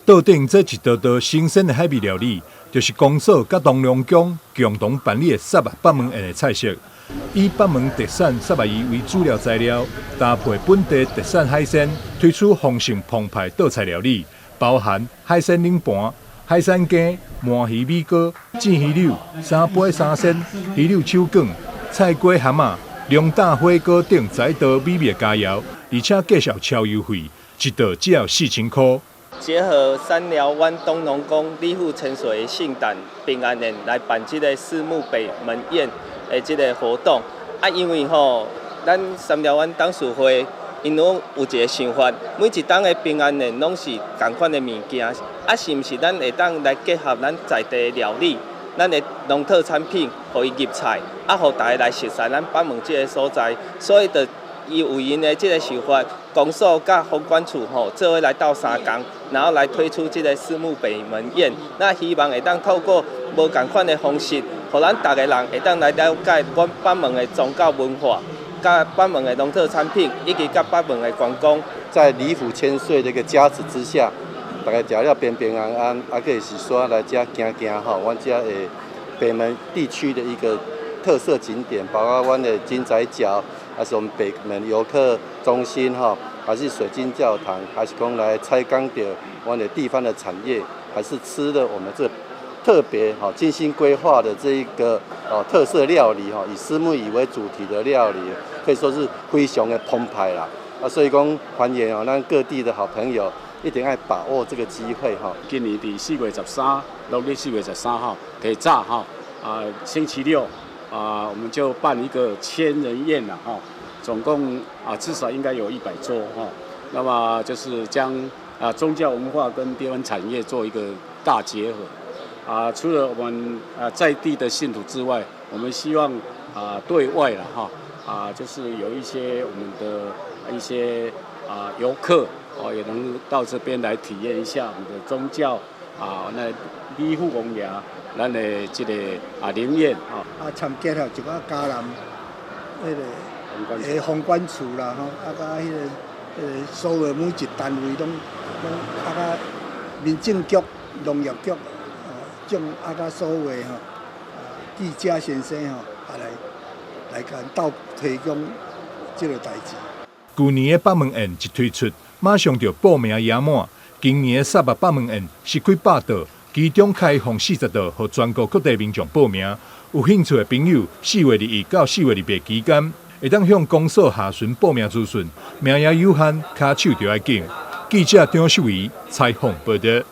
桌頂這一道道新鮮的海味料理，就是公所佮東龍宮共同辦理的虱目北門宴的菜色。以北門特產虱目魚為主料材料，搭配本地特產海鮮，推出豐盛澎湃桌菜料理，包含海鮮冷盤、海產羹、鰻魚米糕、煎魚柳、三杯三鮮、魚柳手卷、菜粿蚶仔、龍膽火鍋等十一道美味的佳餚，而且價數超優惠，一道只要4000箍。結合三寮灣東龍宮李富千歲聖誕平安宴來辦這個虱目北門宴的這個活動。啊，因為吼，咱三寮灣董事會𪜶攏有一個想法，每一冬的平安宴攏是仝款的物件，啊，是毋是咱會當來結合咱在地的料理，咱的農特產品，予伊入菜，啊，予大家來熟悉咱北門這個所在，所以就伊有𪜶的這個想法，公所佮風管處吼做伙來鬥相共，然後來推出這個虱目北門宴。那希望會當透過無仝款的方式，予咱逐个人會當來了解阮北門的宗教文化，佮北門的農特產品，以及佮北門的觀光。在李府千歲的一個加持之下，大家食了平平安安，啊，閣是說來遮行行吼，阮遮的北門地區的一個特色景點，包括阮的金仔腳，還是我們北門遊客中心吼，還是水晶教堂，還是講來採訪著阮的地方的產業，還是吃的我們這特別吼精心規劃的這一個哦特色料理吼，以虱目魚為主題的料理，可以說是非常的澎湃啦。啊，所以講歡迎哦，咱各地的好朋友一定愛把握這個機會哈。今年佇4月13，農曆4月13號，提早哈啊，星期六啊，我們就辦一個千人宴了哈，總共啊至少應該有100桌哈。那麼就是將啊宗教文化跟地方產業做一個大結合。啊，除了我們啊在地的信徒之外，我們希望啊對外了哈啊，就是有一些我們的一些啊遊客哦，也能到這邊來體驗一下我們的宗教啊，那李富王爺咱的這個啊靈驗啊。啊，參結合一寡嘉南彼個的風管處啦吼，啊，佮彼個所有每一單位攏攏啊，佮民政局、農業局。眾啊，佮所有的吼，啊記者先生吼，啊來來共鬥推廣這個代誌。舊年的北門宴一推出，馬上就報名額滿。今年的虱目北門宴是開100桌，其中開放40桌，予全國各地民眾報名。有興趣的朋友，4月21到4月28期間，會當向公所查詢報名資訊，名額有限，跤手著愛緊。記者張秀儀採訪報導。